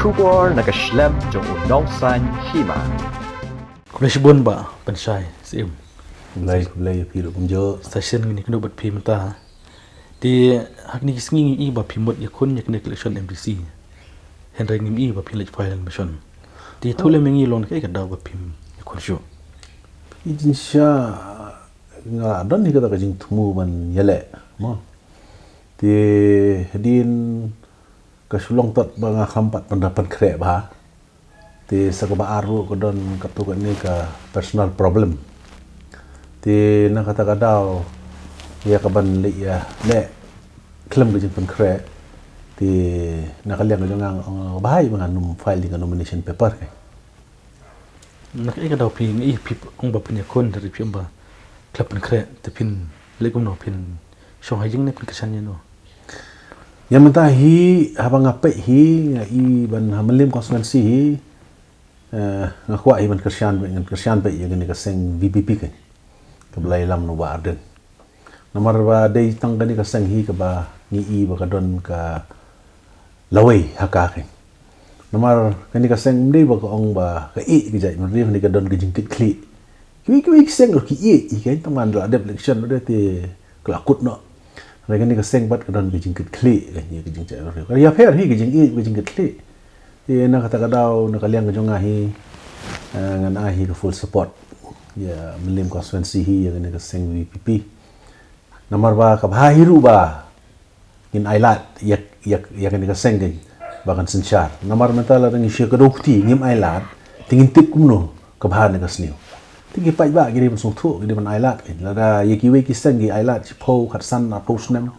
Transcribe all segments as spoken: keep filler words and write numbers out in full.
Khubor na ka shlem jong u nongsan hima. Khublei shibun Bah Pynshai Syiem. Khublei, khublei ïa phi ruh kumjuh. Sa shisien ngin ïakynduh bad phi mynta. Te ha kine ki sngi ngi i ba phi mut ïakhun ïa kane ka election M D C. Hynrei ngim i ba phi leit file nomination. Te ïathuh lem ïa ngi long na kaei ka daw ba phim ïakhun shuh. Ïa jingshisha nga don hi kata ka jingthmu ban ïaleh mo. Te hadien ka shu long tot ba nga kham pat ban da pynkhreh bha. Te sa kaba ar ruh ka don katto katne ka personal problem. Te na kata ka daw ïa kaban leh ïa leh khlem ka jingpynkhreh. Te na ka liang ka jong nga nga ong bha ïa ba ngan nym file ïa ka nomination paper ka. Na kaei ka daw phi ngi i phi ong ba phin ïakhun, hynrei phi ong ba khlem pynkhreh, te phin leh kumno, phin shong ha ïing ne phin kyrshan ïano? Ïa mynta hi haba nga peit hi nga i ban ha Mylliem constituency hi, eh, nga kwah hi ban kyrshan, ngan kyrshan peit ïa kane ka seng V P P ka, kaba la ïalam na u Bah Ardent. Namar ba dei tang kane ka seng hi kaba ngi i ba ka don ka lawei ha ka ka. Namar kane ka seng ym dei ba ka ong ba ka ïeit ka jaitbynriew, ne ka don ka jingkitkhlieh. Kiwei kiwei ki seng ruh ki ïeit hi ka, tang ban da la dep election ruh te ka la kut noh. Hynrei kane ka seng pat ka don ka jingkitkhlieh ka, ïa ka jingjaitbynriew. Ka ïapher hi ka jingïeit ka jingkitkhlieh. Te na kata ka daw na ka liang ka jong nga hi, eh, ngan ai hi ka full support ïa Mylliem constituency hi ïa kane ka seng V P P. Namar ba ka bha hi ruh ba ngin ailad ïa, ïa, ïa kane ka seng ka ba kan synshar. Namar mynta lada ngi shu kdew kti ngim ailad, te ngin tip kumno ka bha ne ka sniew. Te ki paidbah ki dei ban sngewthuh, ki dei ban ailad ka. Lada ïa kiwei ki seng ki ailad shiphew, khatsan, arphew snem,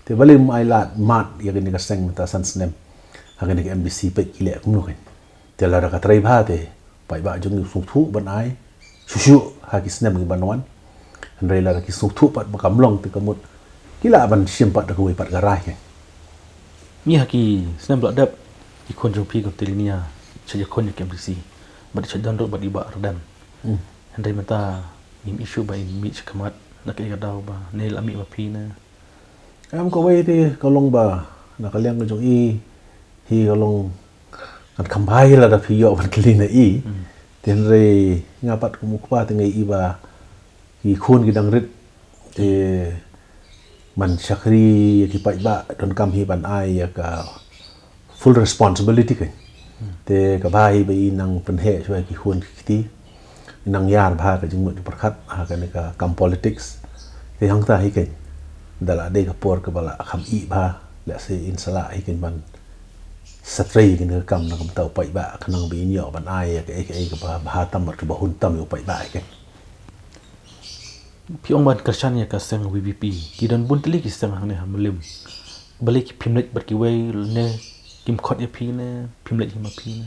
te balei ym ailad mat ïa kane ka seng mynta san snem. Ha kane ka M D C peit ki leh kumno ka. Te lada ka trei bha te paidbah jong ngi u sngewthuh ban ai shuh shuh ha ki snem ki ban wan. Hynrei lada ki sngewthuh pat ba kam long te ka mut ki lah ban shim pat da kawei pat ka rai ka. Ngi ha ki snem ba la dep, i khun jong phi ka Tilinia shait ïakhun ïa ka M D C bad i shait don ruh bad i Bah Ardent. Hmm. Hynrei mynta ngim i shuh ba in mih shakhmat, na kaei ka daw ba ne la mih ma phi ne? Em, kawei te ka long ba na ka liang ka jong i hi ka long ngan kham bha ïa lada phi ïoh ban kylli na i. Hmm. Te hynrei nga pat kum u kpa te nga i ba ki khun ki dang rit te ban shakri ïa ki paidbah donkam hi ban ai ïa ka full responsibility ka. Hmm. Te ka bha hi ba i nang pynheh shuwa ki khun ki kti. I nang ïar bha ka jingmut jingpyrkhat ha kane ka kam politics. Te hangta hi ka, da la dei ka por kaba la kham ih bha, lehse in sa lah hi ka ban sa trei kane ka kam na ka bynta u paidbah, khnang ba in ïoh ban ai ïa kaei kaei kaba bha tam bad kaba hun tam ïa u paidbah hi ka. Phi ong ban kyrshan ïa ka seng V P P, ki don bun tylli ki seng hangne ha Mylliem. Balei ki phim leit bad kiwei ne kim khot ïa phi ne phim leit hi ma phi ne?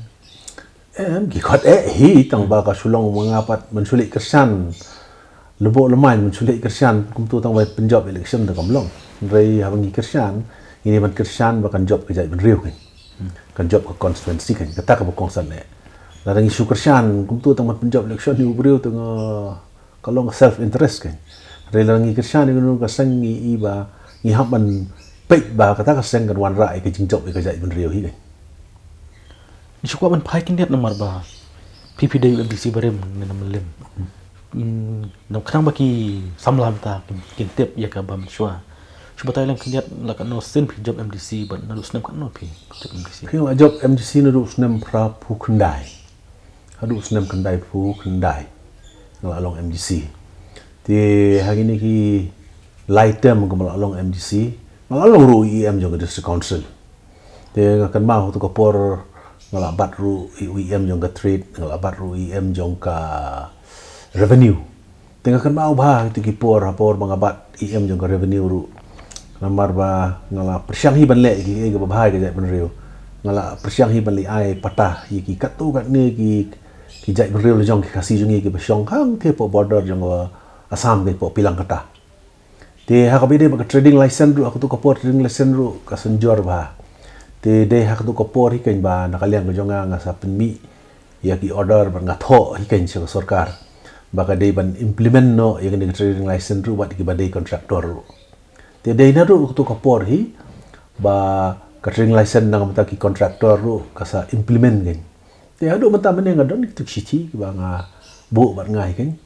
Em, ki khot eh hi tang ba ka shu long ma nga pat ban shu leit kyrshan. Lebo lemai ban shu leit kyrshan kumto tang ba pynjop election da kam long. Hynrei haba ngi kyrshan, ngi dei ban kyrshan ba kan jop ka jaitbynriew ka. Kan jop ka constituency ka. Kata kaba kongsan eh. Lada ngi shu kyrshan kumto tang ban pynjop election ïa u briew te nga ka long self interest ka. Hynrei lada ngi kyrshan ïa kano ka seng ngi i ba ngi hap ban peit ba kata ka seng kan wanrah ïa ka jingjop ïa ka jaitbynriew hi ka. Ngi shu kwah ban phai khyndiat namar ba phi phi dei u M D C barim na Mylliem. Hmm, nam khnang ba ki samla mynta kin, kin tip ïa kaba mynshuwa. Shu batai lem khyndiat la katno sien phi jop M D C bad naduh snem katno phi jop M D C? Phi la jop M D C naduh snem phra phew khyndai. Haduh snem khyndai phew khyndai nga la long M D C. Te ha kine ki lai term kaba la long M D C nga la long ruh E M jong ka District Council. Te nga kynmaw ha tu ka por nga la bat ruh E M jong ka Trade, nga la bat ruh E M jong ka Revenue. Te nga kynmaw bha ha kito ki por, ha por ba nga bat E M jong ka Revenue ruh. Namar ba nga la pyrshang hi ban leh ïa kiei kiei kiba bha ïa ka jaitbynriew. Nga la pyrshang hi ban leit ai patta ïa ki katto katne ki, ki jaitbynriew la jong ki Khasi jong ngi kiba shong hangtei hapoh border jong ka Assam, hapoh Pilangkata. Te ha kaba ïadei bad ka trading license ruh, ha kato ka por trading license ruh ka synjor bha. Te dei ha kato ka por hi keiñ ba na ka liang ka jong nga nga sa pynmih ïa ki order bad nga thoh hi keiñ sha ka sorkar ba ka dei ban implement noh ïa kane ka trading license ruh bad kiba dei contractor ruh. Te dei naduh kato ka por hi ba Trading license na ka bynta ki contractor ruh ka sa implement kein. Te haduh mynta mynne nga don kitu ki shithi kiba nga buh bad nga hi kein.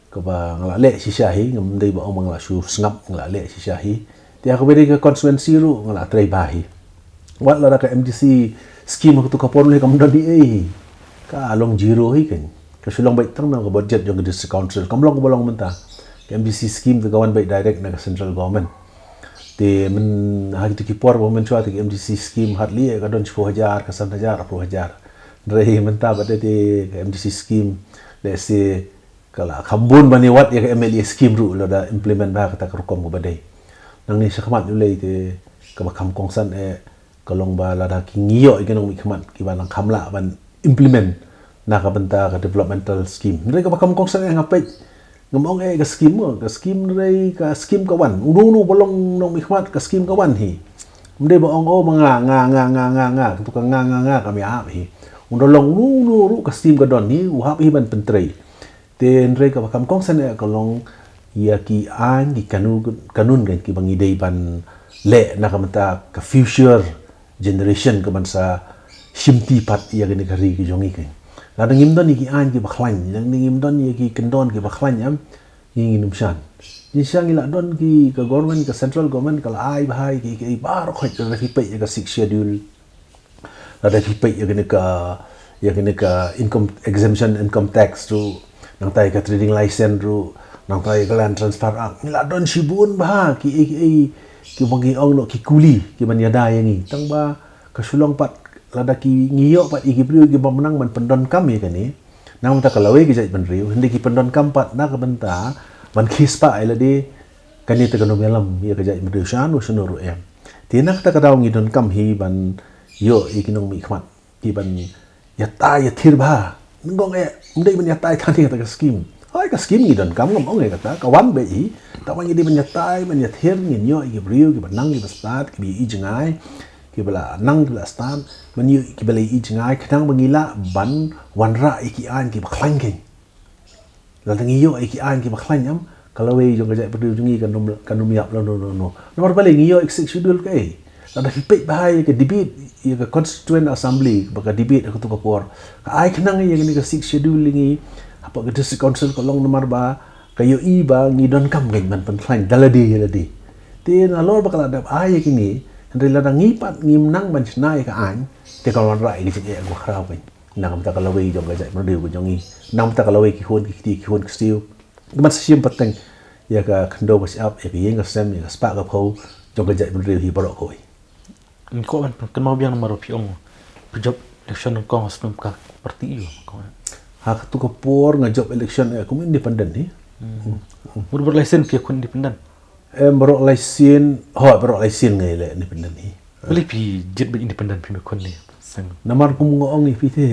Kaba nga la leh shisha hi, ngam dei ba ong ba nga la shu sngap, nga la leh shisha hi. Te ha kaba dei ka constituency ruh nga la trei bha hi. Wat lada ka M D C scheme ha katu ka por leh kam don hi ei. Ka long zero hi kein. Ka shu long beit tang na ka budget jong ka district council. Kam long kaba long mynta. Ka M D C scheme te ka wan beit direct na ka central government. Te myn ha kitu ki por ba mynshuwa te ka M D C scheme hardly ka don shiphew hajar, ka san hajar, arphew hajar. Hynrei mynta ba te te ka M D C scheme, let's say, ka la kham bun ban ïa wat ïa ka M L A scheme ruh lada implement bha kata ka rukom kaba dei. Nangne shakhmat U Blei te kaba kham kongsan eh ka long ba lada ki ngi ïoh ïa ki nongmihkhmat kiba nang kham lah ban implement na ka bynta ka developmental scheme. Hynrei kaba kham kongsan eh nga peit, ngam ong eh ka scheme mo, ka scheme hynrei ka scheme ka wan. Uno uno ba long nongmihkhmat ka scheme ka wan hi. Ym dei ba ong oh ma nga nga nga nga nga nga, katu ka nga nga nga kam ïahap hi. Uno long uno uno ruh ka scheme ka don hi, u hap hi ban pyntrei. Te hynrei kaba kham kongsan eh ka long ïa ki aiñ ki kanun, kanun kan kiba ngi dei ban leh na ka bynta ka future generation ka ban sa shimti pat ïa kane ka ri ka jong ngi kein. Lada ngim don ïa ki aiñ kiba khlaiñ, lada ngim don ïa ki kyndon kiba khlaiñ em, ngi ngin ym shan. Ngi sha ngi la don ki ka government, ka central government ka la ai bha ïa ki, ki baroh khoit, lada phi peit ïa ka Sixth Schedule. Lada phi peit ïa kane ka, ïa kane ka income exemption, income tax ruh, nangta ïa ka trading license ruh, nangta ïa ka Land Transfer Act. Ngi la don shibun bha ki, ki, ki, kiba ngi ong noh ki kuli kiban ïada ïa ngi. Tang ba ka shu long pat lada ki ngi ïoh pat ïa ki briew kiba nang ban pyndonkam ïa kane. Na ka bynta ka lawei ka jaitbynriew, hynrei ki pyndonkam pat na ka bynta ban khie spah ïa lade, kane te kan ym ïalam ïa ka jaitbynriew shano shano ruh em. Te na kata ka daw ngi donkam hi ban ïoh ïa ki nongmihkhmat kiban ïatai ïathir bha. Nyngkong eh ym dei ban ïatai tang ïa kata ka scheme. Hooid, ka scheme ngi donkam, ngam ong ïa kata, ka wan beit hi. Tangba ngi dei ban ïatai ban ïathir, ngin ïoh ïa ki briew kiba nang kiba stad, kiba ïohi jngai, kiba la nang kiba la stad, ban ïoh kiba la ïohi jngai, khnang ba ngi lah ban wanrah ïa ki aiñ kiba khlaiñ kein. Lada ngi ïoh ïa ki aiñ kiba khlaiñ em, ka lawei jong ka jaitbynriew jong ngi kan ym, kan ym ïap lano lano. Namar balei ngi ïoh ïa ka Sixth Schedule kaei? Lada phi peit bha ïa ka debate ïa ka Constituent Assembly, ba ka debate ha katu ka por, ka ai khnang ïa kane ka Sixth Schedule ïa ngi hapoh ka District Council ka long namar ba ka ïohi ba ngi donkam kein ban pynkhlaiñ da lade ïa lade. Te nalor ba ka la dep ai ïa kine, hynrei lada ngi pat ngim nang ban shna ïa ka aiñ, te kan wanrah ïa ka jingeh kaba khraw kein. Na ka bynta ka lawei jong ka jaitbynriew ka jong ngi, na ka bynta ka lawei ki khun ki kti, ki khun ki ksiew, ki ban sa shim pateng ïa ka khyndew ka shyiap, ïa ka ïing ka sem, ïa ka spah ka phew jong ka jaitbynriew hi baroh kawei. Ngi kwah ban pynkynmaw biang namar phi ong phi jop election nyngkong ha snem ka party ïa u. Ha katu ka por nga jop election eh kum independent hi. Mut baroh lai sien phi khun independent. Em, baroh lai sien, hooid, baroh lai sien nga ïaleh independent hi. Balei phi jied ban independent, phi mih khun ne seng? Namar kum nga ong ïa phi te,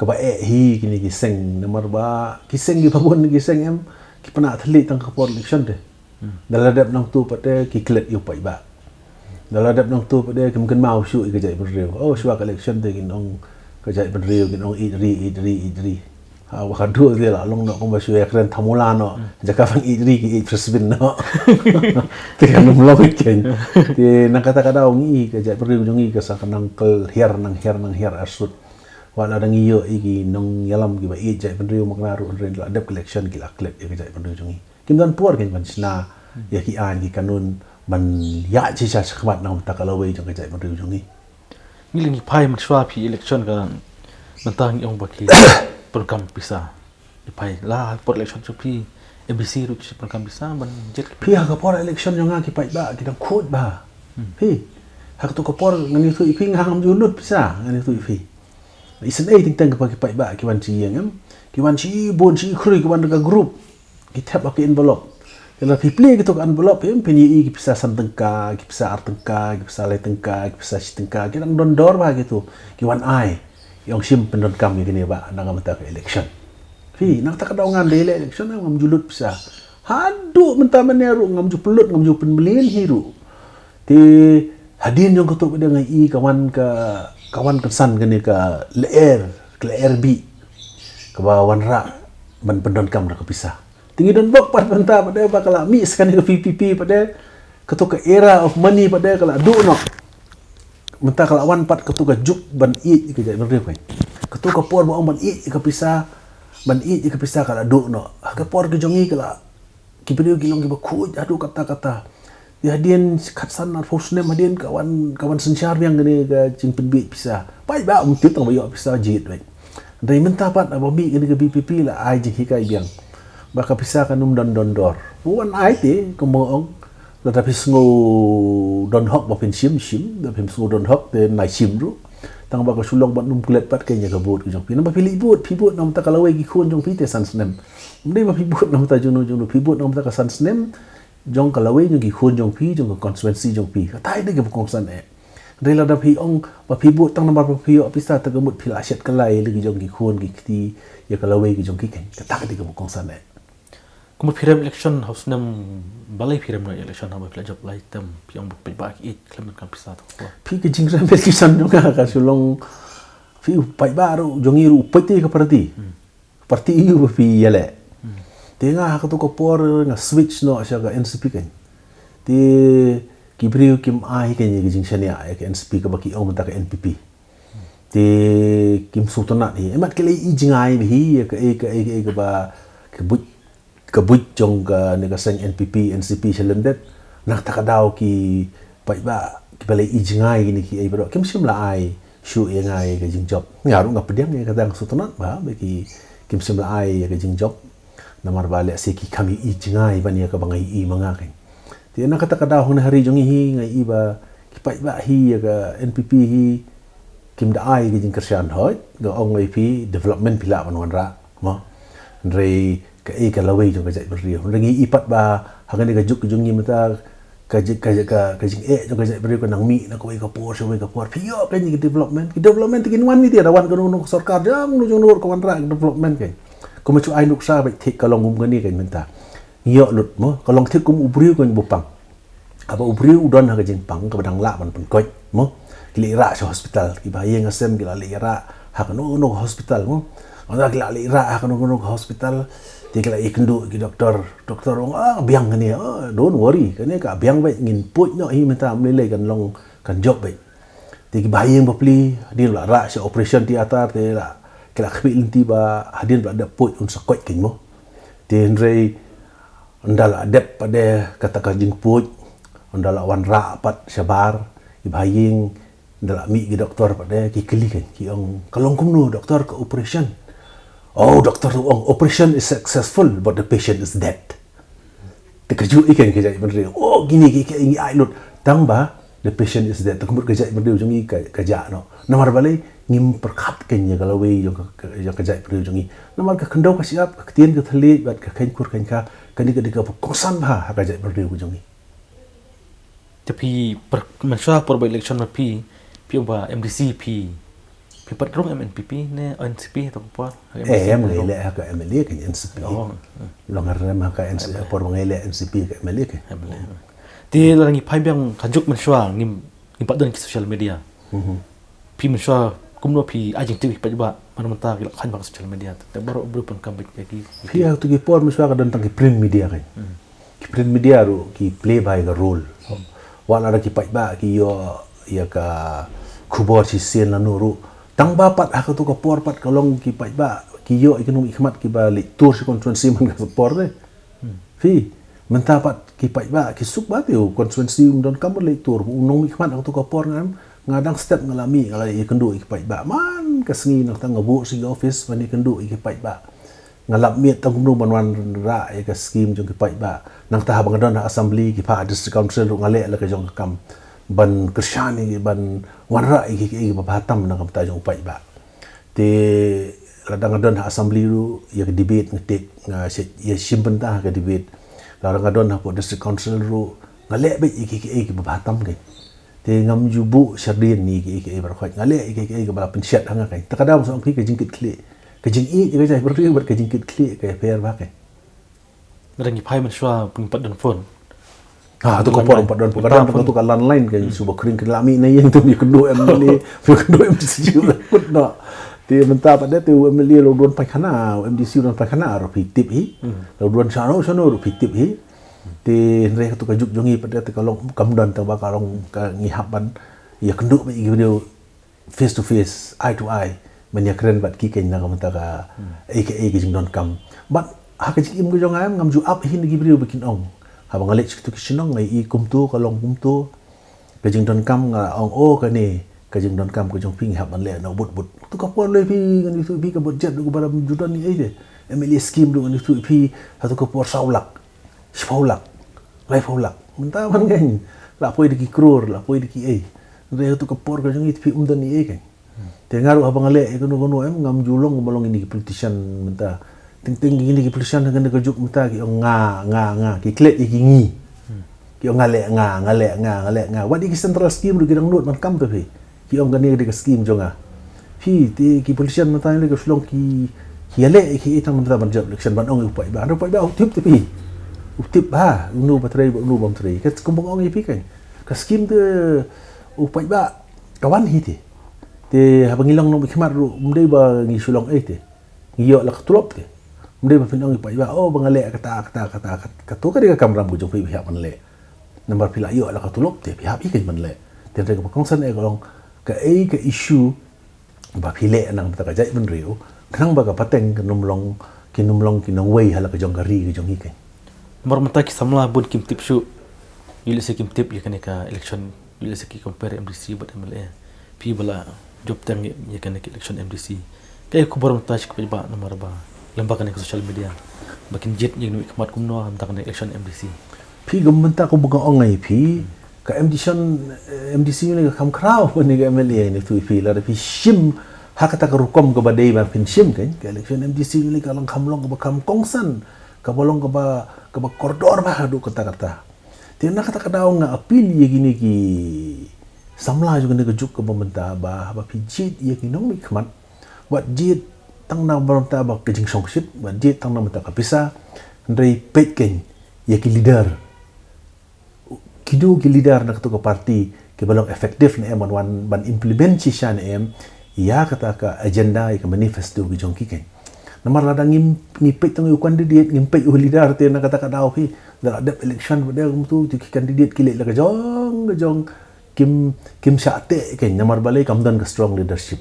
kaba eh hi kine ki seng, namar ba ki seng kiba bun, ki seng em, ki pynah thylliej tang ka por election te. Da la dep nangtu pat te ki klet ïa u paidbah. Da la dep nangtu pat te kim kynmaw shuh ïa ka jaitbynriew. Oh, shuwa ka election te kin ong ka jaitbynriew, kin ong ïeit ri, ïeit ri, ïeit ri. Ha, ba ka duh te la long noh kumba shu ïakren thamula noh. Jaka ban ïeit ri ki ïeit French bean noh. Te kan ym long kein. Te na kata ka daw ngi, ka jaitbynriew jong ngi ka sa ka nang khlem hiar, nang hiar, nang hiar arsut. Wat la dang ïoh ïa ki nongïalam kiba ïeit jaitbynriew, ma nga ruh hynrei la dep election ki la klet ïa ka jaitbynriew jong ngi. Kim don por kein ban shna ïa ki aiñ ki kanun ban ïaid shisha shakhmat na ka bynta ka lawei jong ka jaitbynriew jong ngi. Ngi leh ngi phai mynshwa phi election ka mynta ngi ong ba ki pyndonkam pisa. Ngi phai la por election jong phi, M D C ruh ki pyndonkam pisa ban jied. Phi, ha ka por election jong nga ki paidbah ki dang khuid bha. Phi, ha katu ka por ngan ïathuh ïa phi, nga ngam ju lut pisa, ngan ïathuh ïa phi. Isynei teng teng kaba ki paidbah ki wan shi ïing em, ki wan shibun shikhrui, ki wan da ka group. Ki thep ha ki envelope. Te lada phi plie kito ki envelope, phin ïohi ki pisa san tyngka, ki pisa ar tyngka, ki pisa lai tyngka, ki pisa shi tyngka, ki dang don dor bha kito. Ki wan ai, ki ong shim pyndonkam ïa kine bah na ka bynta ka election. Phi, na kata ka daw ngan dei leh election, ngam ju lut pisa. Haduh mynta mynne ruh ngam ju pynlut, ngam ju pynmlien hi ruh. Te hadien jong kato pat de nga i ka wan ka, ka wan kynsan kane ka lyer, ka lyer bih kaba wanrah ban pyndonkam da ka pisa. Te ngi don bok pat mynta pat de ba ka la mih sa kane ka P P P pat de, kato ka era of money pat de ka la duh noh. Mynta ka la wan pat katu ka juk ban ïeit ïa ka jaitbynriew, kan. Katu ka por ba ong ban ïeit ïa ka pisa, ban ïeit ïa ka pisa ka la duh noh. Ha ka por ka jong ngi ka la, ki briew ki long kiba khuid haduh katta katta. Ïa hadien khatsan arphew snem hadien ka wan, ka wan synshar biang kane ka jingpynbieit pisa. Paidbah um tip tang ba ïoh pisa jied beit. Hynrei mynta pat haba mih kane ka V P P la ai jinghikai biang ba ka pisa kan ym don don dor. Wan ai te, kumba ong, lada phi sngew don hok ba phin shim, shim, lada phim sngew don hok te nai shim ruh. Tang ba ka shu long ban ym klet pat ka ïa ka vote ka jong phi. Namar ba phi leit vote, phi vote namar ka lawei ki khun jong phi te san snem. Ym dei ba phi vote namar jong no jong no, phi vote namar ka san snem jong ka lawei jong ki khun jong phi, jong ka constituency jong phi. Kata dei kaba kongsan eh. Hynrei lada phi ong ba phi vote tang namar ba phi ïoh pisa, te ka mut phi la shet kylla ïa la ki jong ki khun ki kti, ïa ka lawei ki jong ki, kan. Kata ka dei kaba kongsan eh. Kumba phi rem election ha u snem balei phi rem election haba phi la jop lai term, phi ong ba paidbah ki ïeit khlem donkam pisa, to ko. Phi, ka jingrem election jong nga ka shu long, phi, u paidbah ruh jong ngi ruh u peit ïa ka party. Party ïa uba phi ïaleh. Te nga ha katu ka por nga switch noh sha ka N C P, kan. Te ki briew kim ai, kan, ïa ka jingshaniah ïa ka N C P kaba ki ong mynta ka N P P. Te kim sngewtynnat hi. Imat ki la ïohi jngai bha hi ïa kaei kaei kaei kaba ka buit, ka buit jong kane ka seng N P P, N C P sha lyndet. Na kata ka daw ki paidbah kiba la ïohi jngai kine kiei baroh kim shym la ai shuh ïa nga ïa ka jingjop. Nga ruh nga pdiang ïa kata, nga sngewtynnat bha ba ki, kim shym la ai ïa ka jingjop. Namar ba lehse ki kham ïohi jngai ban ïa kaba nga ïohi ma nga, kan. Te na kata ka daw hangne ha ri jong ngi hi nga ïohi ba ki paidbah hi ïa ka N P P hi kim da ai ka jingkyrshan, hooid, nga ong ïa phi, development phi lah ban wanrah, mo. Hynrei kaei ka lawei jong ka jaitbynriew? Hynrei ngi ïohi pat ba ha kane ka juk ka jong ngi mynta ka ji-, ka, ka, ka jingeh jong ka jaitbynriew ka nang mih na kawei ka por sha kawei ka por. Phi ïoh, kan, ïa ka development? Ka development te kin wan mih te, da wan kano kano ka sorkar jong no jong no ruh ka wanrah ka development, kan. Kumba shu ai nuksa beit thik ka long kum kane, kan, mynta. Ngi ïoh lut, mo, ka long thik kum u briew, kan, ba u pang. Haba u briew u don ha ka jingpang kaba dang lah ban pynkoit, mo. Ki leit rah sha hospital, kiba ha ïing ha sem ki la leit rah ha kano kano ka hospital, mo. Haba ki la leit rah ha kano kano ka hospital, te ki la ïakynduh ki doktor, doktor ong, "Ah, biang kane, ah, don't worry, kane ka biang beit, ngin puid noh hi mynta, ym lei lei, kan long, kan jop beit." Te kiba ha ïing bapli, hadien ba la rah sha operation theater, te la, ki la khmih lynti ba hadien ba la dep puid un sa koit, kan, mo. Te hynrei ynda la dep pat de kata ka jingpuid, ynda la wanrah pat shabar, kiba ha ïing, ynda la mih ki doktor pat de ki kylli, kan, ki ong, "Ka long kumno doktor, ka operation?" "Oh," doktor u ong, "operation is successful, but the patient is dead." Te kajuh ïa ka, ka jaitbynriew, "Oh, kine ki, ki, ngi ai lut, tang ba the patient is dead." Te ka mut ka jaitbynriew jong ngi ka, ka jah noh. Namar balei? Ngim pyrkhat, kan, ïa ka lawei jong ka, ka, jong ka jaitbynriew jong ngi. Namar ka khyndew ka shyiap, ka ktien ka thylliej bad ka kheiñ kur kheiñ kha, kane ka dei kaba kongsan bha ha ka jaitbynriew ka jong ngi. Te phi, mynshuwa por ba election ma phi, phi ong ba M D C phi, phi pat rung M N P P ne N C P ha kata ka por? Eh, em, nga ïaleh ha ka M L A, kan, N C P. Oh. Long rem ha ka N C P, por ba nga ïaleh N C P ha ka M L A, kan. M L A. Te lada ngi phai biang ka juk mynshuwa, ngim, ngim pat don ki social media. Phi mynshuwa kumno phi ai jingtip ïa ki paidbah, man mynta ki la khlaiñ bha ka social media. Te baroh u briew pyndonkam beit ïa ki. Phi, ha kito ki por mynshuwa ka don tang ki print media, kan. Ki print media ruh ki play bha ïa ka role. Wat lada ki paidbah ki ïoh ïa ka khubor shisien lano ruh, tang ba pat ha kato ka por pat ka long ki paidbah ki ïoh ïa ki nongmihkhmat kiba leit tour sha constituency man ka por te. Phi, mynta pat ki paidbah ki suk ba te u constituency um donkam ban leit tour, u nongmihkhmat ha kato ka por. Nga, nga dang step nga la mih, nga la ïakynduh ïa ki paidbah man ka sngi, nangta nga buh sha ki office ban ïakynduh ïa ki paidbah. Nga lap miet tang kumno ban wanrah ïa ka skim jong ki paidbah. Nangta haba nga don ha assembly, ki phah district council ruh, nga leh la ka jong ka kam ban kyrshan ïa ki, ban wanrah ïa ki, ïa ki ba bha tam na ka bynta jong u paidbah. Te lada nga don ha assembly ruh, ïa ka debate nga take, nga shu ïa shim bynta ha ka debate. Lada nga don hapoh district council ruh, nga leh beit ïa ki, ïa ki ba bha tam, kan. Te ngam ju buh shardien ïa ki, ïa ki baroh khoit. Nga leh ïa ki, ïa ki ba la pynshet ha nga, kan. Te ka dei, shu ong phi, ka jingkitkhlieh, ka jingïeit ïa ka jaitbynriew bad ka jingkitkhlieh ka ïapher bha, kan. Lada ngi phai mynshuwa ngim pat don phone. Ha, tu ka por pat don, ka don, tu ka landline, kan, shu ba khring, kan, la mih na ïing, tu ïakynduh M L A, ïakynduh M C, la kut noh. Te mynta pat de te u M L A la u don paikana, u M D C u don paikana ruh phi tip hi. La u don shano shano ruh phi tip hi. Te hynrei katu ka juk jong ngi pat de te ka long kam don, tang ba ka long ka ngi hap ban Ïa kynduh bad ïa ki briew face to face, eye to eye, ban ïa kren bad ki keiñ na ka bynta ka, ei ka, ei ka jingdonkam. Bad ha ka jingim ka jong nga em, ngam ju ap hi na ki briew ba kin ong. Haba nga leit sha kito ki shnong nga ïohi kumto, ka long kumto. Ka jingdonkam nga ong, oh, kane ka jingdonkam ka jong phi ngi hap ban leh na u bud bud. To ka por lei phi ngan ïathuh phi ka budget ruh ka baram ju don ei ei te. M L A scheme ruh ngan ïathuh phi ha to ka por saw lak, shiphew lak, laiphew lak. Mynta man ngan la poi da ki crore, la poi da ki ei. Ngan ïathuh ka por ka jong i te phi um don ei ei kan. Te nga ruh haba nga leh ïa kano kano em, ngam ju long kumba long ïa ki politician mynta. Teng teng ïa ki politician ha kane ka juk mynta ki ong nga, nga, nga, ki klet ïa ki ngi. Ki ong nga leh nga, nga leh nga, nga leh nga. Wat ïa ki central scheme ruh ki dang nud ban kam te phi. Ki ong kane ka dei ka scheme jong nga. Phi te ki politician mynta ïa ka Shillong ki, ki ïaleh ïa ki tang mynta ban jop election ban ong ïa u paidbah. Hynrei u paidbah u tip te phi. U tip ha, uno ba trei bad uno bym trei. Ka kumba nga ong ïa phi kan. Ka scheme te u paidbah ka wan hi te. Te haba ngi long nongmihkhmat ruh, ym dei ba ngi shu long ei te. Ngi ïoh la ka tulop te. Ym dei ba phin ong ïa u paidbah, oh, ba nga leh kata, kata, kata, kata. Kato ka dei ka kamram ka jong phi ba phi hap ban leh. Namar phi la ïoh la ka tulop te, phi hap hi kan ban leh. Te hynrei kaba kongsan eh ka long, kaei ka issue ba phi leh na ka bynta ka jaitbynriew, khnang ba ka pateng kan ym long, kin ym long ki nongwei ha la ka jong ka ri ka jong ngi kan. Namar mynta ki samla bun kim tip shuh. Ïoh lehse kim tip ïa kane ka election, ïoh lehse ki compare M D C bad M L A. Phi ba la jop tang ïa kane ka election M D C. Kaei ka khubor mynta sha ki paidbah namar ba lyngba kane ka social media ba kin jied ïa ki nongmihkhmat kumno mynta kane ka election M D C. Phi, ka mynta kumba nga ong ïa phi, ka M D C, eh, M D C ne ka kham khraw ne ka M L A ne, tu phi lada phi shim ha kata ka rukom kaba dei ba phin shim kan, ka election M D C ne ka long kham long kaba kham kongsan, kaba long kaba, kaba kordor bha haduh katta katta. Te na kata ka daw nga appeal ïa kine ki samla jong kane ka juk kaba mynta ba, ba phi jied ïa ki nongmihkhmat, wat jied tang na bynta ba ka jingshongshit, wat jied tang na bynta ka pisa, hynrei peit kan ïa ki leader. Kino ki leader na kato ka party kiba long effective ne em ban wan ban implement shisha ne em ïa kata ka agenda, ïa ka manifesto ki jong ki kan. Namar lada ngim, ngi peit tang ïa u candidate, ngim peit ïa u leader te na kata ka daw phi, da la dep election ba dei kumtu, tu ki candidate ki leh la ka jong ka jong, kim, kim shah teh kan, namar balei kam don ka strong leadership.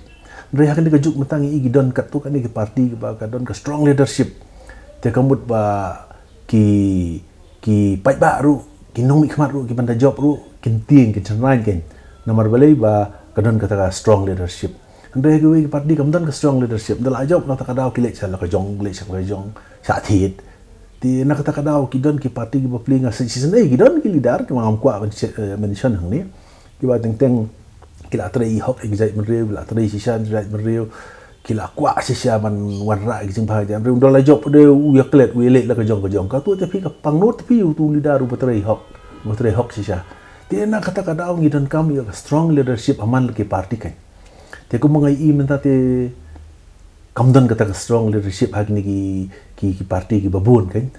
Hynrei ha kane ka juk mynta ngi i ki don katto katne ki party kiba ka don ka strong leadership. Te ka mut ba ki, ki paidbah ruh, ki nongmihkhmat ruh, ki ban da jop ruh kin tieng, kin shynrang kan. Namar balei ba ka don kata ka strong leadership. Hynrei ha kiwei ki party kam don ka strong leadership. Da la jop na kata ka daw ki leit sha la ka jong, leit sha la ka jong, shah thied. Te na kata ka daw ki don ki party kiba plie, nga shisien ei ki don ki leader kiba ngam kwah ban mention hangne. Kiba teng teng ki la trei hok ïa ki jaitbynriew, ki la trei shisha ïa ki jaitbynriew, ki la kwah shisha ban wanrah ïa ki jingbha ïa ki jaitbynriew. Ynda la jop de u ïa klet, u ïa leit la ka jong ka jong. Kato te phi ka pangnud te phi utu u leader uba trei hok, uba trei hok shisha. Te na kata ka daw ngi donkam ïa ka strong leadership ha man la ki party kan. Te kumba nga i mynta te kam don kata ka strong leadership ha kine ki, ki, ki party kiba bun kan.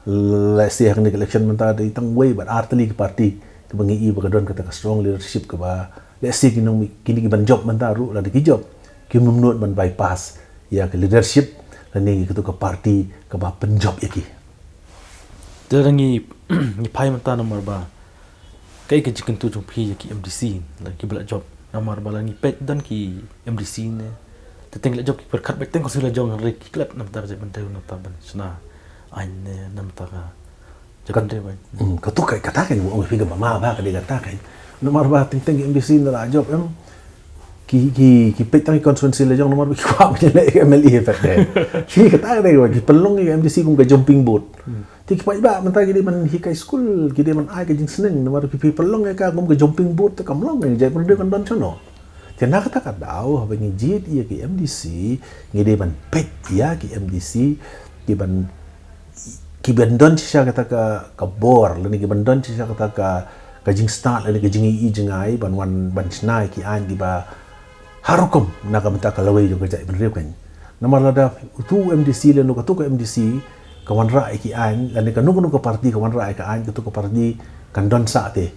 Lehse ha kane ka election mynta dei tang wei bad ar tylli ki party kiba ngi i ba ka don kata ka strong leadership kaba lehse ki nong, kine ki ban jop mynta ruh lada ki jop kim nud ban bypass ïa ka leadership lane ïa kato ka party kaba pynjop ïa ki. Te ngi, ngi phai mynta namar ba kaei ka jingkyntu jong phi ïa ki M D C la kiba la jop? Namar ba la ngi peit don ki M D C ne te teng la jop ki pyrkhat beit teng ka suiñ la jong, hynrei ki klet namar ka jaitbynriew, namar ban shna aiñ ne namar ka jaitbynriew. Hmm, kato ka, kata ka ngi ong phi kaba ma ba ka dei kata ka. Namar ba teng teng ki M D C ne la jop em, ki, ki, ki peit tang ki constituency la jong namar ba ki kwah ban leh M L A pat de. Ki kata ka dei ba ki pynlong ïa ki M D C kum ka jumping boat. Te ki paidbah mynta ki dei ban hikai skul, ki dei ban ai ka jingsneng, namar ki pynlong ïa ka kum ka jumping boat te kam long, ïa jaitbynriew kan don shano. Te na kata ka daw haba ngi jied ïa ki M D C ngi dei ban peit ïa ki M D C ki ban, ki ban don shisha kata ka, ka bor lane ki ban don shisha kata ka, ka jingstad lane ka jingai jingai ban wan ban shna ïa ki aiñ kiba ha rukom na ka bynta ka lawei jong ka jaitbynriew kan. Namar lada utu u M D C lane kato ka M D C ka wanrah ïa ki aiñ lane kano kano ka party ka wanrah ïa ka aiñ, kato ka party kan don sah te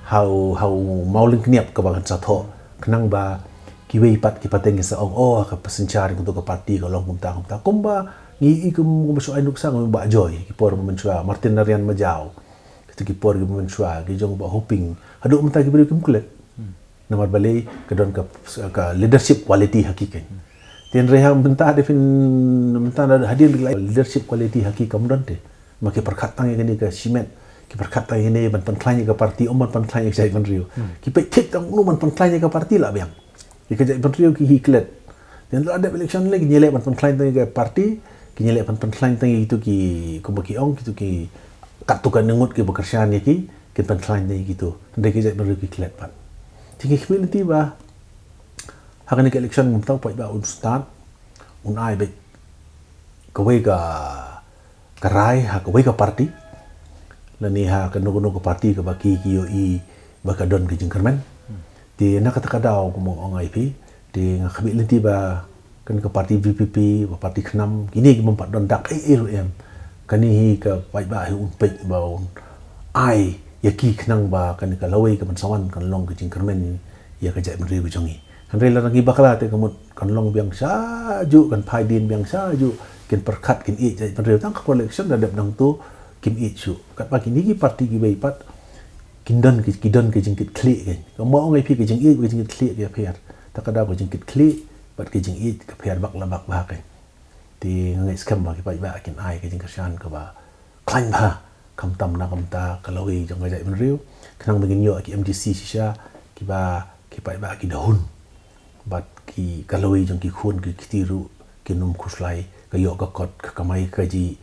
ha u, ha u mawlyngkniap kaba kan sa thoh khnang ba kiwei pat ki pateng kin sa ong, oh, ka pasynshar jong kato ka party ka long kumta kumta. Kumba ngi i kum, kumba shu ai nuksa kum Bah Joy ki por ba mynshuwa, Martin Narayan Majaw, kito ki por kiba mynshuwa, ki jong Bah Hoping, haduh mynta ki briew kim klet. Namar balei ka don ka, ka leadership quality ha ki keiñ. Te hynrei ha mynta da phin, mynta da hadien leadership quality ha ki kam don te. Ma ki pyrkhat tang ïa kane ka shimet, ki pyrkhat tang ïa kane ban pynkhlaiñ ïa ka party, ym ban pynkhlaiñ ïa ka jaitbynriew. Ki peit thik tang kumno ban pynkhlaiñ ïa ka party la biang. Ïa ka jaitbynriew ki hi klet. Te la dep election lei ki ïaleh ban pynkhlaiñ tang ïa ka party, ki ïaleh ban pynkhlaiñ tang ïa kitu ki, kumba ki ong, kitu ki katto katne ngut kiba kyrshan ïa ki, kin pynkhlaiñ tang ïa kitu. Hynrei ka jaitbynriew ki klet pat. Te ngi khmih lynti ba ha kane ka election mynta u paidbah un stad, un ai beit kawei ka, ka rai ha kawei ka party, lane ha kano kano ka party kaba ki, ki ïohi ba ka don ka jingkyrmen. Te na kata ka daw kumba ong ïa phi, te nga khmih lynti ba kane ka party V P P, ba party KHNAM, kine ki bym pat don dak ei ei ruh em. Kane hi ka paidbah hi un peit ba un ai ïa ki khnang ba kane ka lawei kaban sa wan kan long ka jingkyrmen ïa ka jaitbynriew ka jong ngi. Hynrei lada ngi bakla te ka mut kan long biang shajuh, kan phai dien biang shajuh, kin pyrkhat kin ïeit jaitbynriew, tang ka por election da dep nangtu kim ïeit shuh. Katba kine ki party kiwei pat kin don ki, ki don ka jingkitkhlieh keiñ. Kumba ong ïa phi ka jingïeit, ka jingkitkhlieh ka pher. Ta ka daw ka jingkitkhlieh bad ka jingïeit ka pher bak la bak bha keiñ. Te nga ngeit skhem ba ki paidbah kin ai ka jingkyrshan kaba khlaiñ bha, khamtam na ka bynta ka lawei jong ka jaitbynriew. Khnang ba ngin ïoh ki M D C shisha kiba ki paidbah ki da hun. Bad ki, ka lawei jong ki khun ki kti ruh kin ym khuslai, ka ïoh ka kot, ka kamai kajih,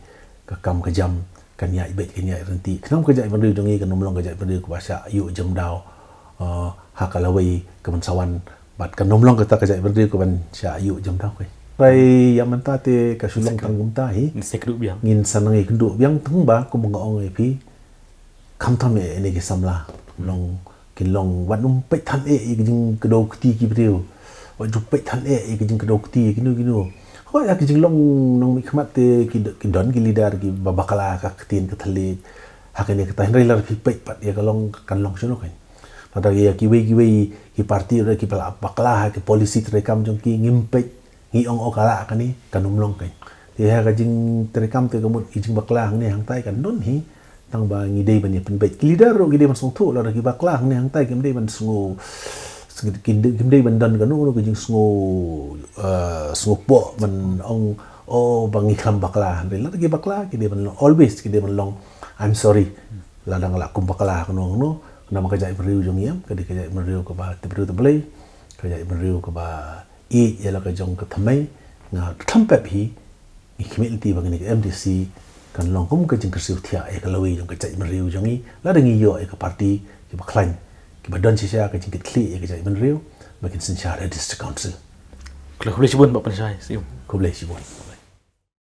ka kam ka jam, kan ïaid beit kan ïaid ryntih. Khnang ka jaitbynriew jong ngi kan ym long ka jaitbynriew kaba shah ïuh jemdaw, eh, ha ka lawei kaban sa wan. Bad kan ym long kata ka jaitbynriew kaban shah ïuh jemdaw keiñ. Bai ïa mynta te ka shu long tang kumta hi. Ngin sa nang ïakynduh biang tang ba kumba nga ong ïa phi. Khamtam eh ine ki samla. Long, kin long, wat ym peit than eh ïa ki jingkdew kti ki briew. Wat ju peit than eh ïa ki jingkdew kti kino kino. Hooid ha ki jinglong nongmihkhmat te ki, ki don ki leader kiba bakla ka ktien ka thylliej. Ha kane kata hynrei lada phi peit pat ïa ka long kan long shano keiñ. Lada ïa kiwei kiwei ki party ruh kiba la bakla ha ki policy treikam jong ki ngim peit. Ngi ong, oh, ka lah kane, kan ym long keiñ. Te ha ka jingtreikam te ka mut ki jingbakla hangne hangtai kan don hi. Tang ba ngi dei ban ïa pynbeit. Ki leader ruh ki dei ban sngewthuh lada ki bakla hangne hangtai kim dei ban sngew, kim dei, kim dei ban don kano kano ka jingsngew, eh, sngewpoh ban ong, oh, ba ngi khlem bakla. Hynrei lada ki bakla ki dei ban long, always ki dei ban long, I'm sorry. Lada nga la kum bakla kano kano, namar ka jaitbynriew jong ngi em, ka dei ka jaitbynriew kaba tip briew tip Blei, ka jaitbynriew kaba ïeit ïa la ka jong ka thymmei. Nga khlem pep hi, ngi khmih lynti ba kane ka M D C kan long kum ka jingkyrsiew thiah ïa ka lawei jong ka jaitbynriew jong ngi. Lada ngi ïoh ïa ka party kiba khlaiñ, kiba don shisha ka jingkitkhlieh ïa ka jaitbynriew, ba kin synshar ha District Council. Khublei shibun Bah Pynshai, siem. Khublei shibun.